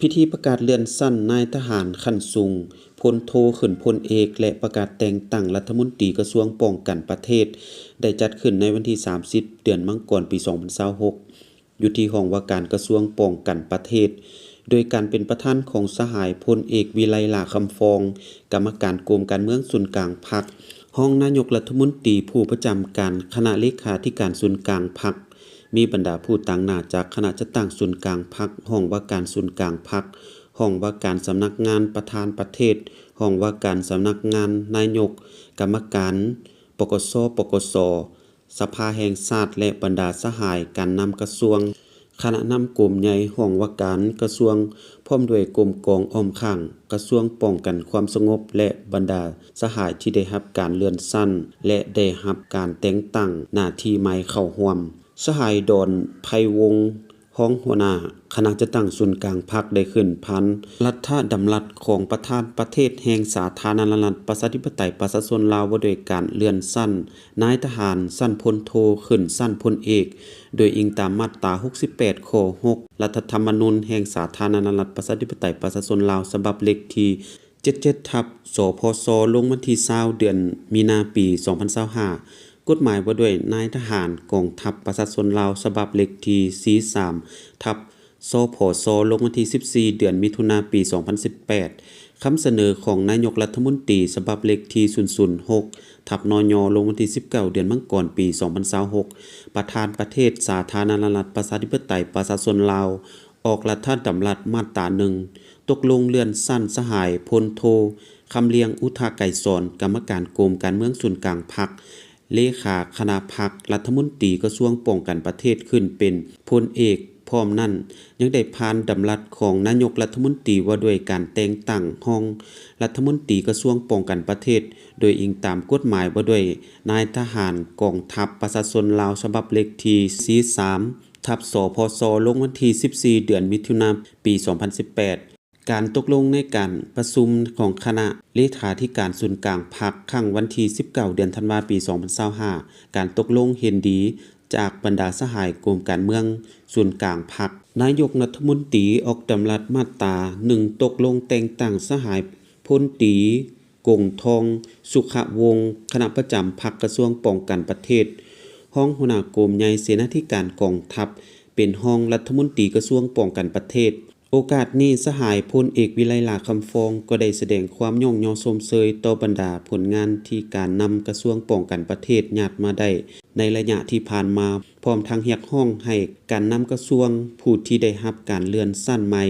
ພິທີປະກາດເລື່ອນຊັ້ນນາຍທະຫານຂັ້ນສູງ ພົນໂທ ຂຶ້ນພົນເອກ ແລະ ປະກາດແຕ່ງຕັ້ງລັດຖະມົນຕີກະຊວງປ້ອງກັນປະເທດ ໄດ້ຈັດຂຶ້ນໃນວັນທີສາມສິບ ເດືອນມັງກອນ ປີສອງພັນຊາວຫົກ ຢູ່ທີ່ຫ້ອງວ່າການກະຊວງປ້ອງກັນປະເທດ ໂດຍການເປັນປະທານຂອງສະຫາຍພົນເອກ ວິໄລ ຫຼ້າຄຳຟອງ ກຳມະການກົມການເມືອງສູນກາງພັກ, ຮອງນາຍົກລັດຖະມົນຕີຜູ້ປະຈຳການຄະນະເລຂາທິການສູນກາງພັກ, ມີບັນດາຜູ້ຕາງໜ້າຈາກຄະນະຈັດຕັ້ງສູນກາງພັກ, ຫ້ອງວ່າການສູນກາງພັກ, ຫ້ອງວ່າການສຳນັກງານປະທານປະເທດ, ຫ້ອງວ່າການສຳນັກງານນາຍົກ, ກຳມະການ ປກສ, ປກສ, ສະພາແຫ່ງຊາດ ແລະ ບັນດາສະຫາຍການນຳກະຊວງ, ຄະນະນຳກົມໃຫຍ່ຫ້ອງວ່າການກະຊວງ, ພ້ອມດ້ວຍກົມກອງອ້ອມຂ້າງກະຊວງປ້ອງກັນຄວາມສະຫງົບ ແລະ ບັນດາສະຫາຍທີ່ໄດ້ຮັບການເລື່ອນຊັ້ນ ແລະ ໄດ້ຮັບການແຕ່ງຕັ້ງໜ້າທີ່ໃໝ່ເຂົ້າຮ່ວມ. ສະຫາຍ ດອນ ໄພວົງ ຮອງຫົວໜ້າຄະນະຈັດຕັ້ງສູນກາງພັກ ໄດ້ຂຶ້ນຜ່ານລັດຖະດຳລັດຂອງປະທານປະເທດແຫ່ງສາທາລະນະລັດ ປະຊາທິປະໄຕ ປະຊາຊົນລາວ ວ່າດ້ວຍການເລື່ອນຊັ້ນນາຍທະຫານຊັ້ນພົນໂທ ຂຶ້ນຊັ້ນພົນເອກ ໂດຍອີງຕາມມາດຕາຫົກສິບແປດ ຂໍ້ຫົກ ລັດຖະທຳມະນູນແຫ່ງສາທາລະນະລັດ ປະຊາທິປະໄຕ ປະຊາຊົນລາວ ສະບັບເລກທີ ເຈັດເຈັດ ທັບ ສພຊ ລົງວັນທີຊາວ ເດືອນມີນາ ປີສອງພັນຊາວຫ້າ, ກົດໝາຍວ່າດ້ວຍນາຍທະຫານກອງທັບປະຊາຊົນລາວ ສະບັບເລກທີສີ່ສິບສາມ ທັບ ສພຊ ລົງວັນທີສິບສີ່ ເດືອນມິຖຸນາ ປີສອງພັນສິບແປດ, ຄຳສະເໜີຂອງນາຍົກລັດຖະມົນຕີ ສະບັບເລກທີສູນສູນຫົກ ທັບ ນຍ ລົງວັນທີສິບເກົ້າ ເດືອນມັງກອນ ປີສອງພັນຊາວຫົກ, ປະທານປະເທດສາທາລະນະລັດ ປະຊາທິປະໄຕ ປະຊາຊົນລາວ ອອກລັດຖະດຳລັດມາດຕາໜຶ່ງ ຕົກລົງເລື່ອນຊັ້ນສະຫາຍພົນໂທ ຄຳລຽງ ອຸທະໄກສອນ ກຳມະການກົມການເມືອງສູນກາງພັກ, ເລຂາຄະນະພັກ, ລັດຖະມົນຕີກະຊວງປ້ອງກັນປະເທດ ຂຶ້ນເປັນພົນເອກ. ພ້ອມນັ້ນ ຍັງໄດ້ຜ່ານດຳລັດຂອງນາຍົກລັດຖະມົນຕີວ່າດ້ວຍການແຕ່ງຕັ້ງຮອງລັດຖະມົນຕີກະຊວງປ້ອງກັນປະເທດ ໂດຍອີງຕາມກົດໝາຍວ່າດ້ວຍນາຍທະຫານກອງທັບປະຊາຊົນລາວ ສະບັບເລກທີສີ່ສິບສາມ ທັບ ສພຊ ລົງວັນທີສິບສີ່ ເດືອນມິຖຸນາ ປີສອງພັນສິບແປດ. ການຕົກລົງໃນການປະຊຸມຂອງຄະນະເລຂາທິການສູນກາງພັກ ຄັ້ງວັນທີສິບເກົ້າ ເດືອນທັນວາ ປີສອງພັນຊາວຫ້າ, ການຕົກລົງເຫັນດີຈາກບັນດາສະຫາຍກົມການເມືອງສູນກາງພັກ. ນາຍົກລັດຖະມົນຕີອອກດຳລັດມາດຕາໜຶ່ງ ຕົກລົງແຕ່ງຕັ້ງສະຫາຍພົນຕີ ກົງທອງ ສຸຂະວົງ ຄະນະປະຈຳພັກກະຊວງປ້ອງກັນປະເທດ, ຮອງຫົວໜ້າກົມໃຫຍ່ເສນາທິການກອງທັບ ເປັນຮອງລັດຖະມົນຕີກະຊວງປ້ອງກັນປະເທດ. ໂອກາດນີ້ ສະຫາຍພົນເອກ ວິໄລ ຫຼ້າຄຳຟອງ ກໍໄດ້ສະແດງຄວາມຍ້ອງຍໍຊົມເຊີຍຕໍ່ບັນດາຜົນງານທີ່ການນຳກະຊວງປ້ອງກັນປະເທດຍາດມາໄດ້ໃນໄລຍະທີ່ຜ່ານມາ, ພ້ອມທັງຮຽກຮ້ອງໃຫ້ການນຳກະຊວງຜູ້ທີ່ໄດ້ຮັບການເລື່ອນຊັ້ນໃໝ່